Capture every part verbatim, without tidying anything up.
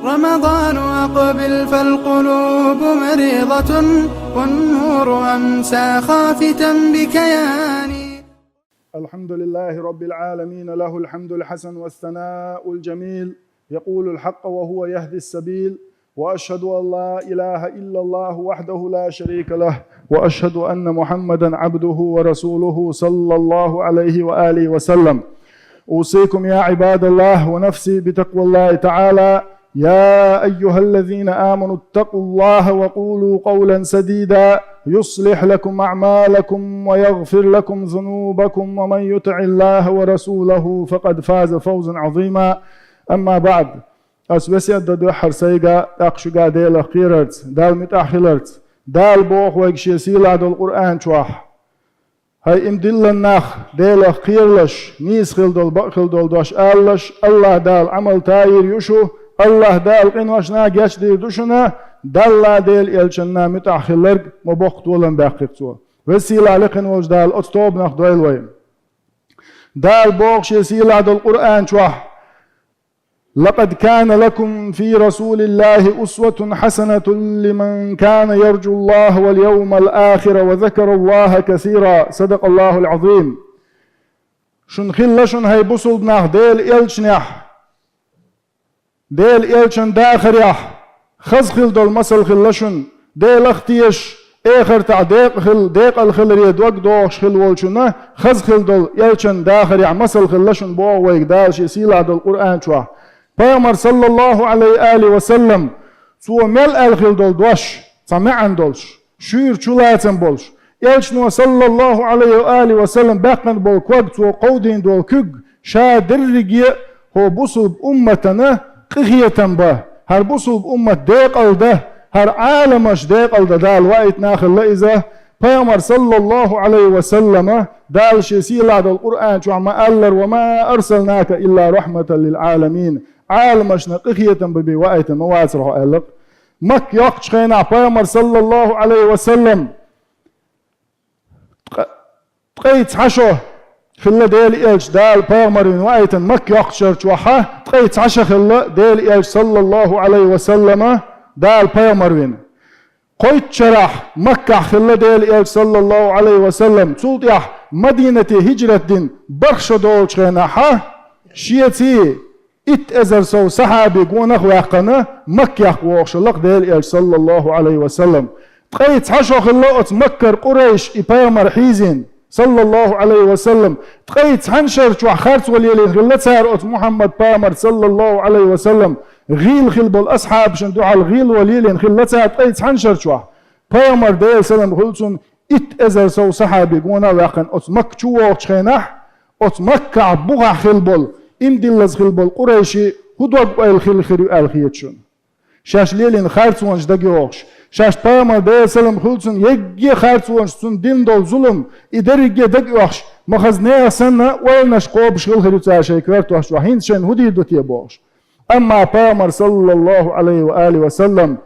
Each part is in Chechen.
رمضان أقبل فالقلوب مريضة، والنور أمسى خافتا بكياني. الحمد لله رب العالمين، له الحمد الحسن والثناء الجميل، يقول الحق وهو يهدي السبيل، وأشهد أن لا إله إلا الله وحده لا شريك له، وأشهد أن محمدا عبده ورسوله صلى الله عليه وآله وسلم. أوصيكم يا عباد الله ونفسي بتقوى الله تعالى. يا أيها الذين آمنوا اتقوا الله وقولوا قولا سديدا يصلح لكم أعمالكم ويغفر لكم ذنوبكم ومن يطع الله ورسوله فقد فاز فوزا عظيما. أما بعد. Ас весет до дуьххьара сайга, тӀаккха шуьга Делах кхерарца, Далла муьтӀахь хиларца. Дала боху вайга Шен сийлахь долу Къуръан чохь: «ХӀай, иман диллина нах, Делах кхералаш, нийса хила долу, бакъ хила долу дош алалаш, АллахӀ Дала Ӏамал тайийр ю шу, АллахӀ Дала къиношна гечдийр ду шуна, Далла, Делан элчанна муьтӀахь хилларг ма боккха толам баьккхи-кх цо». Веза-сийлахь лекха волчу Дала оцу тобанах дойла вай. Дала боху Шен сийлахь долу Къуръан чохь: «لقد كان لكم في رسول الله أسوة حسنة لمن كان يرجو الله واليوم الآخر وذكر الله كثيرا». صدق الله العظيم. Шуна хилла шуна, хӀай бусулба нах, Делан элчанехь, Делан элчан дахарехь хаза хила долу масал хилла шуна, Делах тешаш, эхартахь декъа хила, декъала хиларе дог дохуш хила волчунна хаза хила долу элчан дахарехь масал хилла шуна боху вайга Дала Шен сийлахь долу Къуръан чохь. Пайхамар, саллаллаху Ӏалайхи ва алихи ва саллам, цо мел аьлла хила долу дош, цхьа маьӀна долуш, шуьйра чулацам болуш, элчано, саллаллаху Ӏалайхи ва алихи ва саллам, баьккхина болу ког, цо кховдийна долу куьг, ша дерриге а хӀокху бусулба умматана къинхетам бан, хӀара бусулба уммат декъалдан, хӀара Ӏаламаш декъалдан Дала ваийтина хилла иза. Пайхамар, саллаллаху Ӏалайхи ва саллама, Дала Шен сийлахь долу Къуръан чохь ма-аллара: «وما أرسلناك إلا رحمة للعالمين». Ӏаламашна къинхетам бан бен ваийтина ма вацара хьо аьлла-кх. Макка йоккхучу хенахь Пайхамар, саллаллаху Ӏалайхи ва саллам, ткъа-, ткъе цхьа шо хилла Делан элча Дала пайхамар вина ваийтина Макка йоккхучу шарчохь, ткъе цхьа шо хилла Делан элча, саллаллаху Ӏалайхи ва саллама, Дала пайхамар вина. Кхойтта шарахь Маккахь хилла Делан элча, саллаллаху Ӏалайхи ва саллам, цул тӀаьхьа Мадинате хӀижрат дина бархӀ шо долучу хенахь, шеца итт эзар сов сахьаби гонах а ваьккхина, Макках вогӀуш хилла-кх Делан элча, саллаллаху Ӏалайхи ва саллам. Ткъе цхьа шо хилла оцу Маккара къурайш и пайхамар хьийзийна, саллаллаху Ӏалайхи ва саллам. Ткъе цхьана шар чохь харцо лелийна хилла цара оцу Мухьаммад пайхамарца, саллаллаху Ӏалайхи ва саллам. ГӀийла хилла болу асхьабашна дуьхьал гӀийло лелийна хилла цара ткъе цхьана шар чохь. Пайхамар, Делан салам хуьлу цунна, итт эзар сов сахьаби гонах а ваьккхина оцу Макка чу вогӀучу хенахь, оцу Маккахь бухахь хилла болу, иман диллаза хилла болу къурайшийн хӀун дог-ойла хилла хир ю аьлла хета шуна? Шаьш лелийна харцонаш дагайогӀуш, шаьш пайхамар, Делан салам хуьлу цунна, егге харцонаш, цунна дина долу зулам, и дерриге а дага оьхуш, ма хаза нехан санна ойланаш кхобуш хилла хир ю цара шайн коьртош чохь, хӀинца шайна хӀун дийр ду те бохуш. Амма пайхамар, саллаллаху Ӏалайхи ва алихи ва саллам,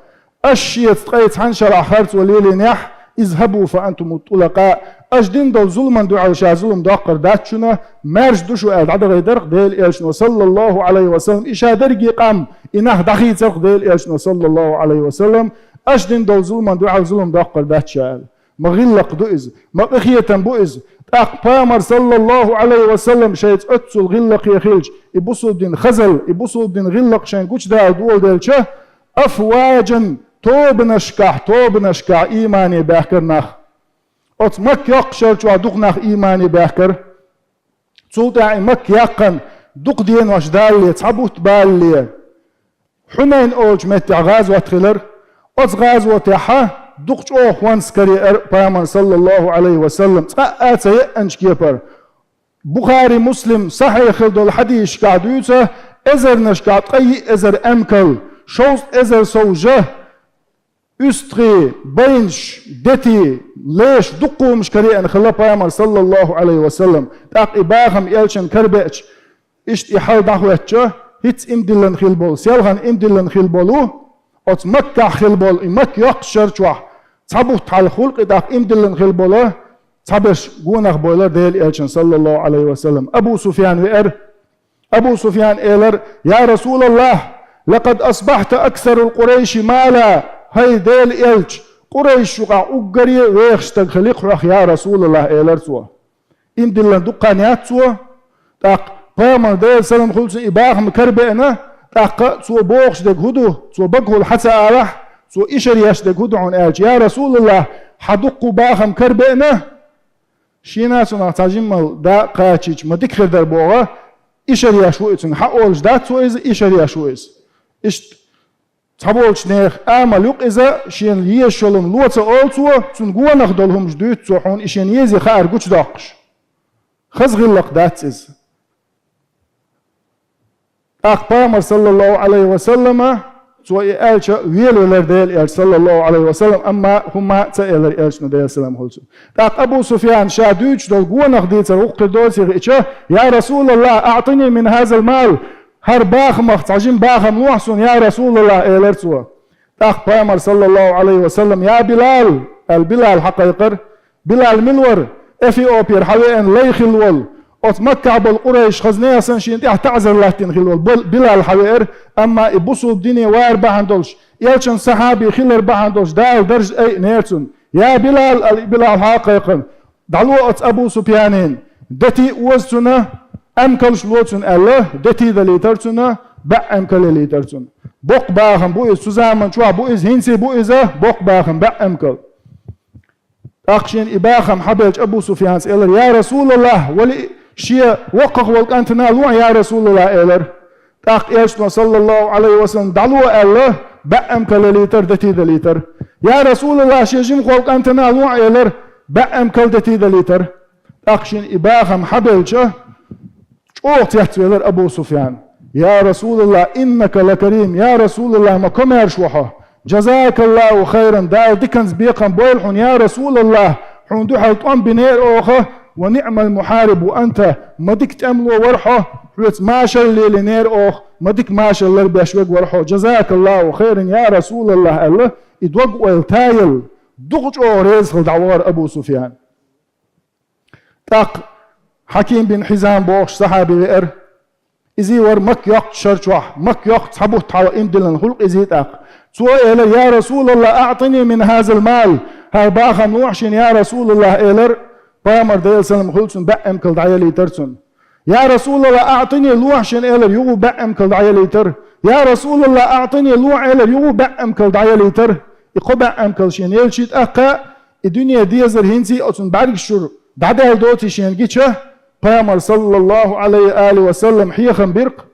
аша шеца ткъе цхьана шарахь харцо лелийнехь, «اذهبوا فأنتم الطلقاء», аша дина долу зуламан дуьхьал ша зулам доккхур дац шуна, маьрша ду шу аьлла, дӀадахийтар-кх Делан элчано, саллаллаху Ӏалайхи ва саллам, и ша дерриге а къам, и нах дӀахийцар-кх Делан элчано, саллаллаху Ӏалайхи ва саллам, аша дина долу зуламан дуьхьал зулам доккхур дац ша аьлла. Ма гӀиллакх ду иза, ма къинхетам бу иза. ТӀаккха пайхамар, саллаллаху Ӏалайхи ва саллам, шайца оццул гӀиллакхе хилча, и бусулба дин хазалла, и бусулба дин гӀиллакх шайн гучудала доладелча, «أفواجا», тобанашкахь, тобанашкахь имане баьхкар нах. Оцу Макка йоккхучу шар чохь дукха нах имане баьхкар. Цул тӀаьхьа и Макка яьккхина дукха денош далале, цхьа бутт балале, Хьунайн олучу меттехь гӀазот хилар. Оцу гӀазотехь дукха чӀогӀа хӀонс караеара пайхамарна, саллаллаху Ӏалайхи ва саллам, цкъа а ца еанчу кепара. Бухари, Муслим сахьихь хилла долу хьадисашкахь дуьйцу, эзарнашкахь ткъе йиъ эзар эмкал, шовзткъа эзар сов жа, уьстагӀий, байнаш, детий, леш, дуккха хӀуманаш караеана хилла пайхамарна, саллаллаху Ӏалайхи ва саллам. ТӀаккха и бахам элчанна карабеача, иштта и хьал дӀахӀоьттича, хӀинца иман диллина хилла болу, селхана иман диллина хилла болу, оцу Маккахь хилла болу, и Макка йоккхучу шар чохь, цхьа бутт хьалха хуьлу-кх и, тӀаккха иман диллина хилла болу, цхьаберш гонах а бовлар Делан элчанна, саллаллаху Ӏалайхи ва саллам. Абу Суфьян веара. Абу Суфьяна элира: «Я РасулаллахӀ, «لقد أصبحت أكثر قريش مالا», хӀай Делан элча, Къурайш юкъахь уггаре вехаш стаг хили-кх хьох, я Расулаллах, элира цо. Иман диллина дукха хан яц цо. ТӀаккха пайхамар, Делан салам хуьлда цунна, и бахам кара беана, тӀаккха цо бохуш дерг хӀун ду, цо багахула хьа ца алахь, цо ишар еш дерг хӀун ду хьуна аьлча, я Расулаллах, хьан дуккха бахам кара беана, шена цунах цхьа жимма да кхачийча ма дика хир дара боху, ишар еш ву и цунна, хьа олуш дац цо иза, ишар еш ву иза. Иштта цхьаболчу нехан амал ю-кх иза, шена езаш йолу хӀума ло ца олу цо, цунна гонах долу хӀумаш дуьйцу цо хьуна, и шена езий хаар гучудоккхуш. Хаза гӀиллакх дац иза. ТӀаккха пайхамар, саллаллаху Ӏалайхи ва саллама, цо и аьлча, велавелира Делан элча, саллаллаху Ӏалайхи ва саллам, амма хӀумма а ца элира элчано, Делан салам хуьлда цунна. ТӀаккха Абу Суфьян ша дуьйцуш долу гонах дийцар хӀокху хир доций хиъча, «يا رسول الله، أعطني من هذا المال», хӀара бахамах цхьа жима бахам лохьа суна, я Расулаллах, элира цо. ТӀаккха пайхамар, саллаллаху Ӏалайхи ва саллам, «يا بلال», аьлла, Билал схьакхайкхира. Билал мила вара? Эфиопера схьавеана лай хилла волу, оцу Маккахь болу къурайш хаза нехан санна шена тӀехь таӀзар латтийна хилла волу Бил-, Билал схьавеара, амма и бусулба дине вар бахьана долуш, элчан сахьаби хилар бахьана долуш, Дала даржа айинера цунна. «يا بلال», аьлла, Билал схьакхайкхина. «ДӀало оцу Абу Суфьянина, дети оза цунна, эмкалш ло цунна», аьлла, дети далийтара цунна, бӀе эмкал ялийтара цунна. Боккха бахам бу иза, цу заман чохь бу иза, хӀинца а бу иза, боккха бахам, бӀе эмкал. ТӀаккха шена и бахам схьабелча Абу Суфьяна элира: «Я Расулаллах, вали шен воккхах волу кӀантана лохьа, я Расулаллах», элира. ТӀаккха элчано, саллаллаху Ӏалайхи ва саллам, «ДӀало», аьлла, бӀе эмкал ялийтара, дети далийтара. «Я Расулаллах, шен жимахволу кӀантана лохьа», элира, бӀе эмкал, дети далийтара. ТӀаккха шена и бахам схьабелча, чӀогӀа цецвелира Абу Суфьян: «يا رسول الله، إنك لكريم، я Расулаллах, ма комаьрша ву хьо. جزاك الله خيرا, Дала диканца бекхам бойла хьуна, я Расулаллах, хьуна дуьхьал тӀом бинера оха, ونعم المحارب أنت, ма дика тӀемало вара хьо, хьоьца машар лелийнера оха, ма дика машар ларбеш верг вара хьо. جزاك الله خيرا, я Расулаллах», аьлла, и дог-ойла таялла, дукха чӀогӀа реза хилла дӀавахара Абу Суфьян. ТӀаккха Хьаким бин Хьизам бохуш сахьаби веара. Иза вара Макка йоккхучу шар чохь, Макка йоккху цхьа бутт хьалха иман диллина хӀуллакх иза тӀаккха. Цо элира: «يا رسول الله، أعطني من هذا المال, хӀара бахам лохьа шена, я Расулаллах», элира, пайхамар, Делан салам хуьлда цунна, бӀе эмкал дӀаялийтара цунна. «يا رسول الله، أعطني, лохьа шена», элира, юха бӀе эмкал дӀаялийтара. «يا رسول الله، أعطني, лохьа», элира, юха бӀе эмкал дӀаялийтара. И кхо бӀе эмкал шена елча тӀаккха, и дуьне дезар хӀинца а оцунна бӀаьргаш чуьра дӀадаьлла доций шена гича, пайхамар, саллаллаху Ӏалайхи ва алихи ва саллам, хьехам бира-кх: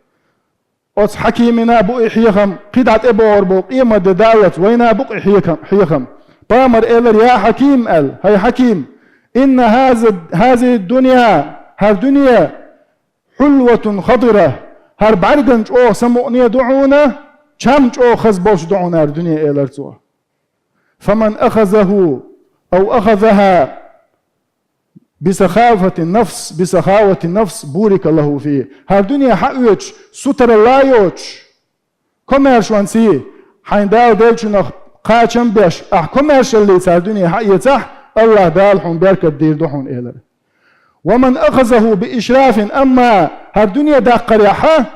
«Оцу Хьакимина бу и хьехам, кхидӀа тӀебогӀур болу къематде даллалц вайна бу-кх и хьекам-, хьехам». Пайхамар элира: «يا حكيم, — аьлла, — хӀай Хьаким, إن هذا, هذه الدنيا, хӀара дуьне, حلوة خضرة, хӀара бӀаьргана чӀогӀа самукъане ду хьуна, чам чӀогӀа хаза болуш ду хьуна хӀара дуьне», — элира цо. «فمن أخذه أو أخذها بسخاوة النفس، بسخاوة النفس بورك له فيه». ХӀара дуьне схьаоьцуш, сутара а йоцуш, комаьршонций, хьайна Дала деллачунах кхачам а беш, ахь комаьршаллица хӀара дуьне схьаэцахь, АллахӀ Дала хьуна беркат дийр ду хьуна, элира. «ومن أخذه بإسراف», амма хӀара дуьне даккхарехь,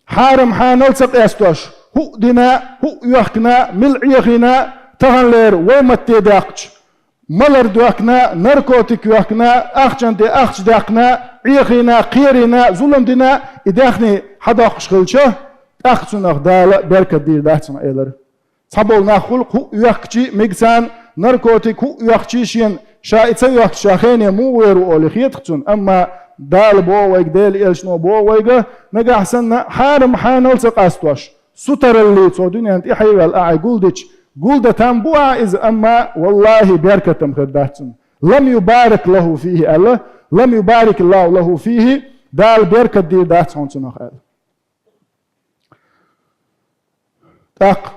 хьарам-хьанал ца къестош, хӀуъ дина, хӀуъ йоьхкина, мила Ӏехийна, таханлера вай матте даьккхича, малар доьхкина, наркотик йоьхкина, ахчанна тӀе ахча даьккхина, Ӏехийна, кхерийна, зулам дина, и даьхни схьадоккхуш хилча, тӀаккха цунах Дала беркат дийр дац хьуна, элира. Цхьаболу нах хуьлу-кх хӀуъ йоьхкичий, мега царна, наркотик хӀуъ йоьхкичий шена, ша и ца йоьхкича, ша хене муха вер ву олий хетахь цунна. Амма Дала боху вайга, Делан элчано боху вайга, нагахь санна хьарам-хьанал ца къастош, сутараллица цо дуьненна тӀаьхье а ваьлла, ахьа гулдича, гулдан там бу ахьа иза, амма, валлахӀи, беркат-м хир дац цунна. «لم يبارك له فيه», аьлла, «لم يبارك الله له فيه», Дала беркат дийр дац хьуна цунах, аьлла. ТӀаккха: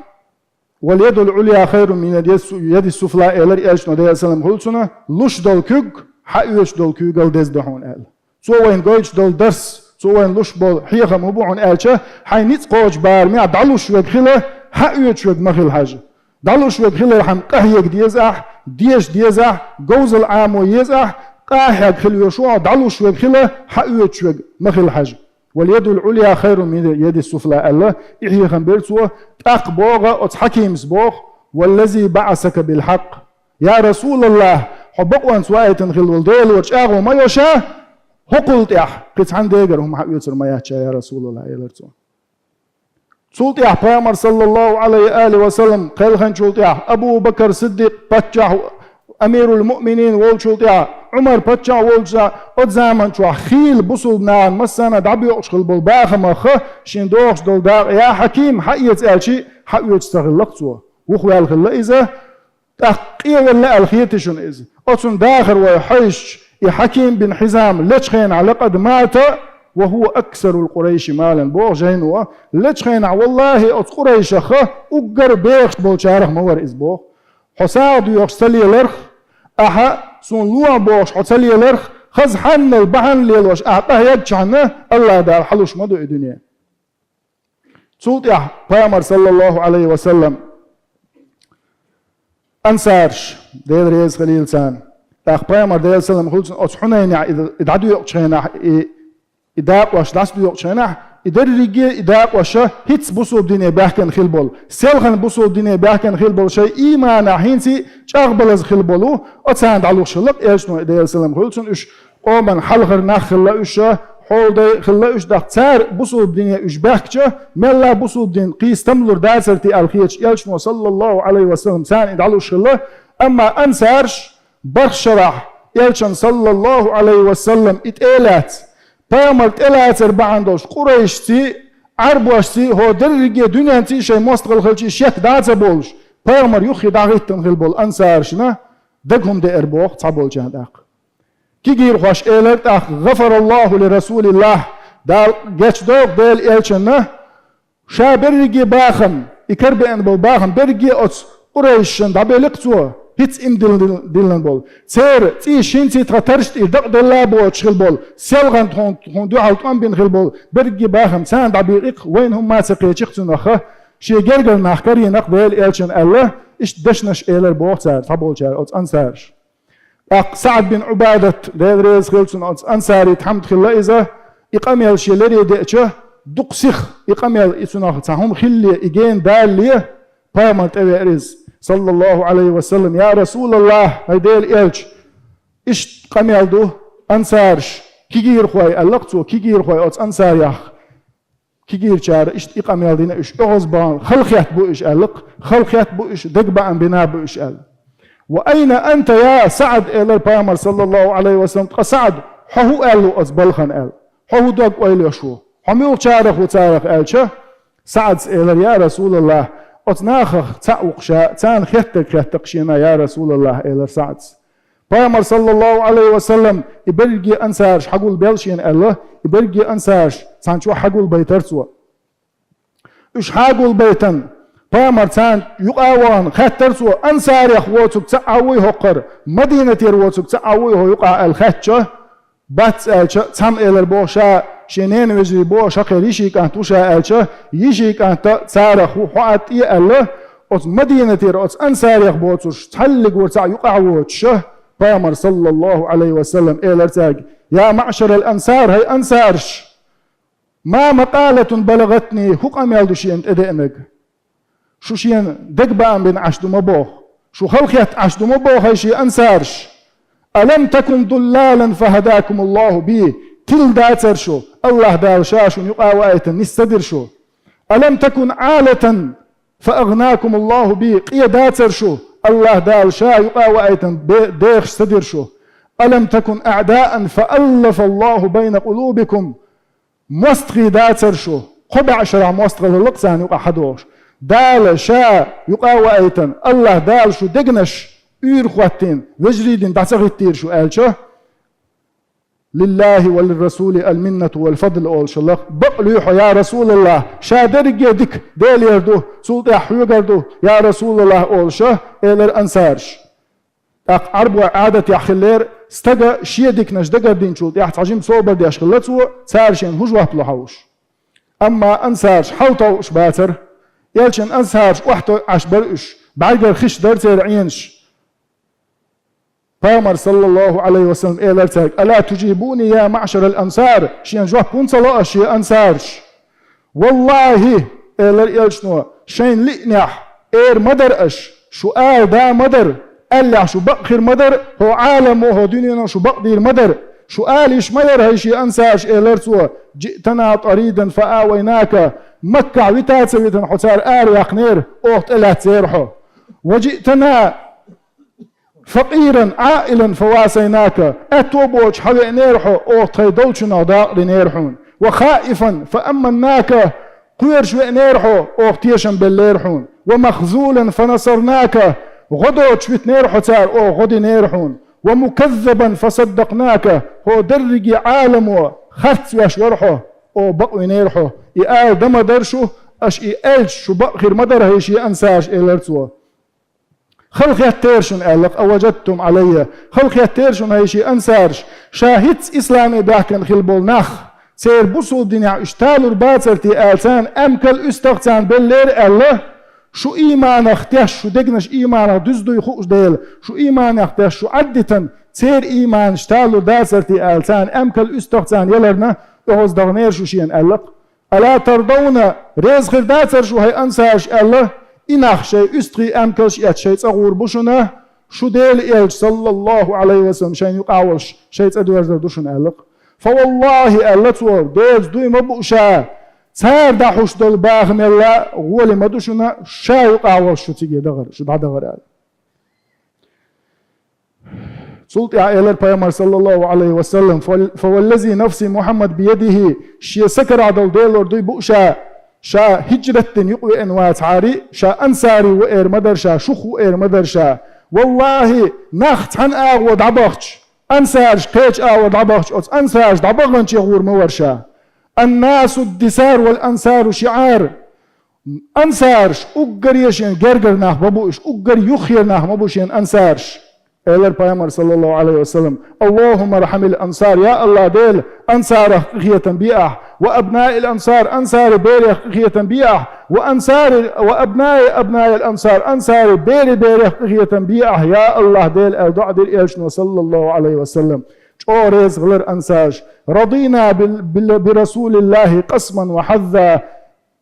«واليد العليا خير من اليد السفلى», элира элчано, Делан салам хуьлда цунна, луш долу куьг схьаоьцуш долу куьйгалла деза ду хьуна, аьлла. Цо вайна гойтуш долу дарс, цо вайна луш болу хьехам хӀун бу хьуна аьлча, хьайн ницкъ кхочу барамехь дӀалуш верг хила, схьаоьцуш верг ма хила хьажа. ДӀалуш верг хилархьама къахьега деза ахь, деша деза ахь, говзалла Ӏамо еза ахь, къа а хьегна хила везаш ву хьо, дӀалуш верг хила, схьаоьцуш верг ма хила хьажа. «Вал ядул Ӏулия хайрун мин яди суфла», аьлла, и хьехам бира цо, тӀаккха боху оцу хьакимас боху: «Валлази баӀасака бил хьакъ». Я Расулаллах, хьо бакъонца ваийтина хилла волу Делора чӀагӀо ма йо ша, хӀокхул тӀехь кхин цхьана дегара хӀума хьан оьцур ма яц ша, я Расулаллах, элира цо. Цул тӀехь Пайхамар, саллаллаху Ӏалайхи ва алихи ва саллам, кхелхинчул тӀехь Абу Бакр Сиддикъ паччахь, амирул муъминин волчул тӀехь Ӏумар паччахь волчу, оцу заман чохь хийла бусулба нахана массарна дӀабоькъуш хилла болу бахамах шен догӀуш долу дакъа я хьаким, хьаэца аьлчи, хьаоьцуш ца хилла-кх цо. Вухаваьлла хилла иза, тӀаккха къевелла аьлла хетий шуна иза? Оцунна дахар вай хьаьжча, и Хьаким бин Хьизам лечу хенахь, «лакъад мата ва хӀува аксару Къурайши малан», боху жайно, лечу хенахь, валлахӀи, оцу Къурайшах уггар бехаш болчарах ма вара иза боху. Хьо сагӀа доьхуш ца леларх, ахьа суна ло бохуш хьо ца леларх, хаза хьанал бахьана лелош ахьа къахьегчхьана, АллахӀ Дала хьалуш ма ду и дуьне. Цул тӀаьхьа Пайхамар, саллаллаху Ӏалайхи ва саллам, ансарш, Дела реза хилийла царна, тӀаккха Пайхамар, Делан салам хуьлу цунна, оцу Хьунайнехь и, и дӀадоькъучу хенахь, и, и дакъош дӀасадоькъучу хенахь, и дерриге и дакъоша хӀинца бусулба дине баьхкина хила болу, селхана бусулба дине баьхкина хила болу, шайн ийманехь хӀинца чӀагӀбалаза хила болу, оцарна дӀалуш хилла-кх элчано, Делан салам хуьлу цунна, уьш къоман хьалхара нах хилла уьш, хьолдай хилла уьш, тӀаккха цара бусулба дине уьш баьхкича, мелла бусулба дин кхийса там лур дацара те аьлла хеташ, элчано, саллаллаху Ӏалайхи ва саллам, царна и дӀалуш хилла. Амма ансарш барх шарахь элчан, саллаллаху Ӏалайхи ва саллам, и тӀе а лаьцна, Пайхамар тӀелацар бахьана долуш, къурайшций, Ӏарбошций, хӀо дерриге дуьненций шайн мостагӀалла хилчий шек дӀа а ца болуш, Пайхамар юххе дӀахӀиттина хила болу ансаршна дага хӀума деара боху цхьаболчарна тӀаккха. Кегийрхоша элира тӀаккха: «ГӀафараллаху ли РасулиллахӀ», Дала гечдоккху Делан элчанна, ша берриге бахам, и карабеана болу бахам берриге оцу къурайшшина дӀабелира-кх цо, хӀинца иман диллина болу. Церан цӀийш хӀинца тхан тарш тӀера дакъаделла а боцуш хила болу, селхана тхуна, тхуна дуьхьал тӀом бина хила болу берриге бахам царна дӀабийкъи-кх, вайна хӀумма а ца кхечи-кх цунах, шен гергара нах карийна-кх Делан элчанна аьлла, иштта дешнаш элира боху цара, цхьаболчара оцу ансарша. ТӀаккха СаӀд бин Ӏубадат, Дела реза хила цунна, оцу ансари тхьамда хилла иза, и къамел шен лере деача, дукха сиха и къамел, и цунах цхьа хӀума хилале, и гена далале, Пайхамар тӀевеара иза, саллаллаху Ӏалайхи ва саллам: «Я РасулаллахӀ, хӀай Делан элча, иштта къамел ду, ансарш, кегийрхой», аьлла-кх цо, кегийрхой оцу ансарех. Кегийрчара иштта и къамел дина уьш, оьгӀаз бахана, халахетта бу уьш аьлла-кх, халахетта бу уьш, дагабаам бина бу уьш аьлла. «Ва айна анта, я СаӀд?» — элира Пайхамар, саллаллаху Ӏалайхи ва саллам, «ткъа СаӀд, хьо хӀун аьлла оцу балхана?» — аьлла. «Хьо хӀун дог ойла йо шу? Хьо муьлхачарах ву царах?» — аьлча, СаӀдас элира: «Я РасулаллахӀ, оцу нахах цхьаъ ву-кх ша, царна хеттарг хетта-кх шена, я РасулаллахӀ», — элира СаӀдас. Пайхамар, саллаллаху Ӏалайхи ва саллам, и берриге ансарш хьагулбелла шена аьлла, и берриге ансарш цхьана чохь хьагулбайтара цо. Уьш хьагулбайтана, Пайхамар царна юкъа а вахана, хаьттара цо: «Ансарех воцург цхьаъ вуй хӀокхара, Мадинатера воцург цхьаъ вуй хӀо юкъахь?» — аьлла хаьттича, «Бац», — аьлча, цхьамма элира боху ша, шен ненан вежарий боху, шакхера йишин кӀант ву ша аьлча, йишин кӀант царах ву, хьо а тӀе аьлла, оцу Мадинатера, оцу ансарех боцурш цхьаллиг вара цхьаъ юкъахь воцуша, Пайхамар, саллаллаху Ӏалайхи ва саллам, элира цаьрга: «Я маъшарал ансар, хӀай ансарш! Ма макъалатун балагӀатни, хӀун къамел ду шена тӀедеанарг? Шу шена дагабаам бина Ӏаш ду ма боху, шу халахетта Ӏаш ду ма боху, хӀай шен ансарш! Алам такун дуллалан фахадакумуллаху би, тилла дацара шу, АллахӀ Дала ша шуна юкъа а ваийтина нис ца дира шу? Алам такун Ӏалатан фаагънакумуллаху би, къе дацара шу, АллахӀ Дала ша юкъа а ваийтина бе-, дехаш ца дира шу? Алам такун аъдаан фааллафаллаху байна къулубикум». МостагӀий дацара шу, кхо бӀе шарахь мостагӀалла хилла-кх царна юкъахь хьадогӀуш. Дала ша юкъа а ваийтина, АллахӀ Дала шун дегнаш уьйр хӀоттийна, вежарий дина дӀа ца хӀиттийра шу аьлча, «Лиллахи ва лиррасули ал-миннату вал фадл», олуш хилла-кх. «Бакъ луьй хьо, я РасулаллахӀ, ша дерриге дика Делера ду, цул тӀаьхьа хьоьгара ду, я РасулаллахӀ», — олуша, элира ансарш. ТӀаккха Ӏарбой Ӏадатехь хиллера, стага шен диканаш дагардинчул тӀаьхьа цхьа жима собар деш хилла цо, цара шена хӀун жоп ло хьовсуш. Амма ансарш хьалатовш бацара. Элчан ансарш охьатоьу Ӏаш бара уьш, бӀаьргара хиш дара церан Ӏенаш. Пайхамар, саллаллаху Ӏалайхи ва саллам, элар цаьрга: «Ала туджибуни, я маъшарал ансар?» Шена жоп хӀунда ца ло аш, шен ансараш? «Валлахи, — элар элчано, — шайна лиънехь эр ма дара аш, шу ала да ма дара, аьллехь шу бакъ хир ма дара, хӀокху Ӏаламо, хӀокху дуьнено шу бакъдийр ма дара. Шу ала йиш ма яра, хӀай шен ансараш, — элар цо, — жиътана тӀаридан фа авайнака, Маккахь вита а ца витина, хьо цара араваьккхинера, оха тӀелаьцнера хьо. Ва жиътана факъиран Ӏаилан фа васайнака, аьтто боцуш хьавеанера хьо, оха тхайн долчунах дакъа динера хьуна. Ва хаифан фа амманнака, кхоьруш веанера хьо, оха тешам беллера хьуна. Ва махзулан фа насарнака, гӀо доцуш витинера хьо цара, оха гӀо динера хьуна. Ва муказзабан фа саддакънака, хӀокху дерриге Ӏаламо харц веш вара хьо, оха бакъвинера хьо. И ала дан ма дара шу, аш и аьлча, шу бакъ хир ма дара, хӀай шен ансараш», — элар цо. «Хала хеттера шуна, — аьлла-кх, — а важадтум Ӏалайя, хала хеттера шуна, хӀай шен ансараш, ша хӀинцца исламе баьхкина хилла болу нах, церан бусулба динехь уьш талур бацара те аьлла, царна эмкал уьстагӀ царна беллера аьлла, шу ийманах теш, шу дегнаш ийманах дуьзна дуй хууш дела, шу ийманах теш шу Ӏаддитан, церан ийманаш талур дацара те аьлла, царна эмкал уьстагӀ царна яларна, оьгӀаздахнера шу шена», — аьлла-кх. «Ала тардавна, реза хир дацара шу, хӀай ансараш, — аьлла, — и нах шайн уьстагӀий эмкалш а эцна шайн цӀа гӀур бу шуна, шу Делан элча, саллаллаху Ӏалайхи ва саллам, шайна юкъахь волуш, шайн цӀа доьрзур ду шуна?» — аьлла-кх. «Фа валлахи, — аьлла цо, — Делаца дуй ма бу ша, цара дӀахьуш долу бахамелла гӀоли ма ду шуна, ша юкъахь волуш шу цига дахар, шу дӀадахар», — аьлла. Цул тӀаьхьа элира пайхамар, саллаллаху Ӏалайхи ва саллам: «Фа валлази нафси Мухьаммад биядихи, шен са карахь долу Делора дуй бу ша, ша хӀиджрат дина юкъа веана вацахьара, ша ансари ву эр ма дара ша, шух ву эр ма дара ша. Валлахи, нах цхьана агӀор дӀабахча, ансараш кхечу агӀор дӀабахча, оцу ансараш дӀабаханче гӀур ма вара ша. Аннасу дисар вал ансару шиӀар». Ансараш уггаре шен гергара нах ма бу уьш, уггар юххера нах ма бу шен ансараш. Элира пайхамар, саллаллаху Ӏалайхи ва саллам: «Аллахумма архьамил ансар, я АллахӀ Дела, ансарах къинхетам бе ахь, ва абнаил ансар, ансари берех къинхетам бе ахь, ва ансари, ва абнаи абнаил ансар, ансари бери берех къинхетам бе ахь, я АллахӀ Дела», — аьлла доӀа дира элчано, саллаллаху Ӏалайхи ва саллам. ЧӀогӀа реза хилира ансараш. «Радийна бил-, бил-, би Расулиллахи къасман ва хьазза».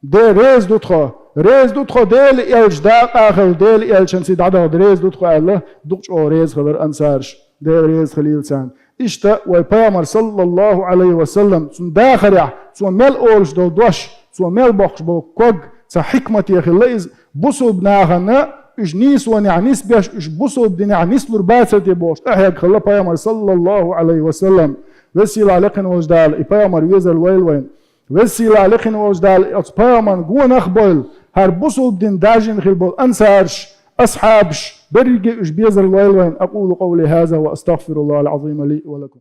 Де, реза ду тхо, реза ду тхо, Делан элча дакъа а хилла, Делан элчанца дӀадаха реза ду тхо аьлла, дукха чӀогӀа реза хилира ансараш, Дела реза хилийла царна. Иштта вай пайхамар, саллаллаху Ӏалайхи ва саллам, цунна дахарехь, цо мел олуш долу дош, цо мел боккхуш болу ког, цхьа хьикмате хилла иза, бусулба нахана уьш нийсонехь нисбеш, уьш бусулба динехь нислур бацара те бохуш, къахьегна хилла пайхамар, саллаллаху Ӏалайхи ва саллам. Веза-сийлахь лекхина волчу Дала и пайхамар везар лойла вайна. Веза-сийлахь лекхина волчу Дала оцу пайхамарна гонах а бойла, хӀара бусулба дин даржийна хилла болу ансараш, асхьабаш, берриге уьш безар лойла вайна. أقول قولي هذا وأستغفر الله العظيم لي ولكم.